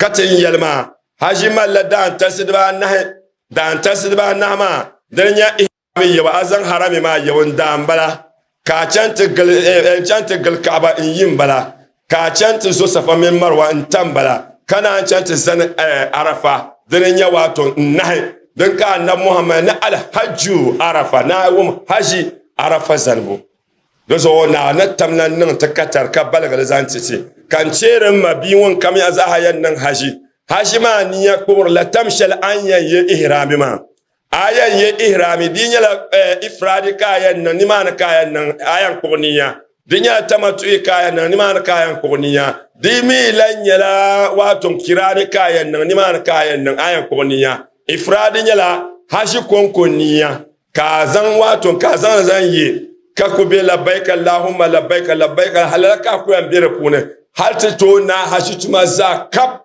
Ka ti ni yɛli maa, haʒi malila daantalisi dibaanahi, daantalisi dibaanahi maa dini nyɛ ihrami yɛbu, a zaŋ harami maa yɛbu n daa m-bala, ka a chaŋ ti gili, n chaŋ ti gili Kaaba n yi m-bala, ka a chaŋ ti zo Safa mini Marwa n ta m-bala, ka naan chaŋ ti zani Arafa, dini nyɛ waato n nahi din ka Anabi Muhammad ni Alhajju Arafa, ni a wum haʒi Arafa zanibu. Di zuɣu naa ni tam lan niŋ ti katari ka baligi li zaŋ ti ti, ka n cheeri m ma bia ŋun kam ya zaaha yɛn niŋ haʒi. Haʒi maa nia kpuɣirila tam shɛli a ni yɛn ye ihiraami maa. A yɛn ye ihiraami, di yi nyɛla ifiraadi ka a yɛn niŋ, nimaani ka a yɛn niŋ, a yɛn kpuɣi nia. Di nyɛla tamatu'i ka a yɛn niŋ, nimaani ka a yɛn kpuɣi nia. Di mi lan nyɛla waato kiraani ka a yɛn niŋ, nimaani ka a yɛn niŋ, a yɛn kpuɣi nia. Ifiraadi nyɛla haʒi kɔŋko nia. Ka a zaŋ waato ka a zaŋ li zaŋ ye ka ku be labbaik Allahumma labbaik labbaik halala ka a ku yɛn be di puuni hal ti tooi naai haʒi tuma zaa kap.